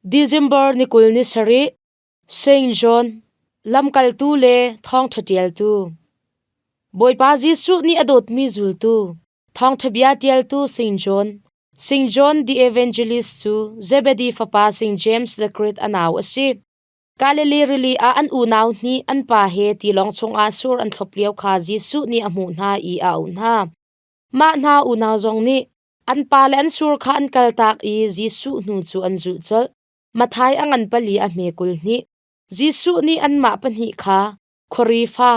December ni 20 ni sarih, Saint John, lamkaltu le thawngṭha ṭialtu. Bawipa Jesuh nih a dawtmi zultu, thawngṭha bia ṭialtu Saint John, Saint John the Evangelist cu Zebedee fapa Saint James the Great a nau a si. Galilee rili ah an unau hnih an pa he tilawng chungah sur an thlop lio kha Jesuh nih a hmuh hna i a auh hna. Mah hna unau zong nih an pa le an sur kha an kaltak i Jesuh hnu cu an zulh colh. Matthai a ngan pali a hme 22. Jesuh nih anmah pahnih kha khuari fa,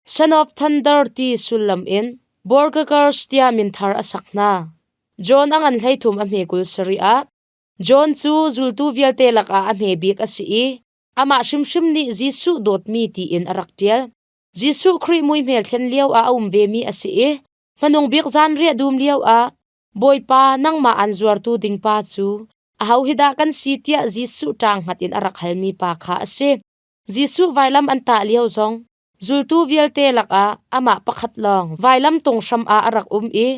Son of Thunder ti sullam in Borgakers tiah min thar a sak hna. John a ngan 33 a hme 27 ah John cu zultu vialte lakah a hme bik a si i amah hrimhrim nih Jesuh dawtmi tiin a rak ṭial. Jesuh Khrih muihmel thlen lio ah a um vemi a si i hmanung bik zanriah dum lio ah Bawipa nangmah aan zuartu ding pa cu aho hi dah kan si tiah Jesuh ṭang hngat in a rak halmi pa kha a si. Jesuh vailam an tah lio zong zultu vialte lakah amah pakhat lawng vailam tung hram ah a rak um i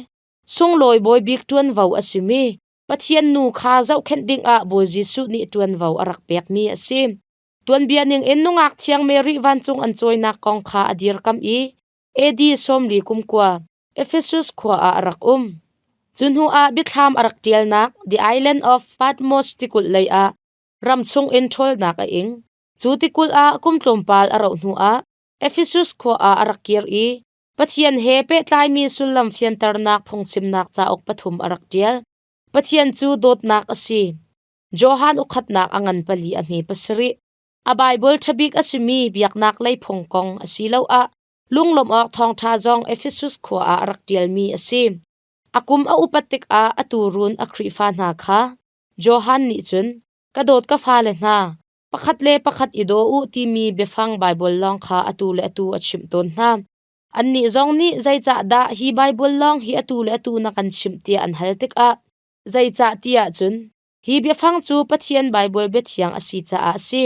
sunglawi bawi bik ṭuanvo a simi Pathian nu kha zohkhenh dingah Bawi Jesuh nih ṭuanvo a rak pekmi a si. Tuanbia ningin nungak thiang Mary vancung an cawinak kong kha a dirkamh i AD 40 kum kua Ephesus khua ah a rak um. Cu hnu ah biathlam a rak ṭialnak The Island of Patmos tikulh lei ah ram chungin ṭhawlnak a ing. Cu tikulh ah kum tlawmpal a rauh hnu ah Ephesus khua ah a rak kir i Pathian he pehtlaimi sullam fianternak phungchimnak cauk pathum a rak ṭial. Pathian cu dawtnak a si. Johan ukhatnak a ngan pali a hme pasarih. A Baibal ṭhabik a simi biaknak lei phung kong asiloah lunglawmh awk thawngṭha zong Ephesus khua ah a rak ṭialmi a si. A kum a upat tikah a tuurun a Khrihfa hna kha Johan nih cun ka dawt ka fale hna, pakhat le pakhat i daw u timi biafang Baibal lawng kha atu le atu a chimh tawn hna. Annih zong nih zeicahdah hi Baibal lawng hi atu le atu na kan chimh tiah an hal tikah zeicah ti ahcun hi biafang cu Pathian Baibal biathiang a si caah a si.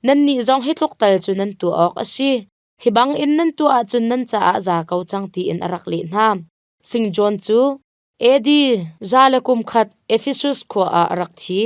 Nannih zong hi tluk tal cu nan tuah awk a si. Hi bangin nan tuah ahcun nan caah za ko cang tiin a rak leh hna. Sing John cu AD 101 Ephesus khua ah a rak thi.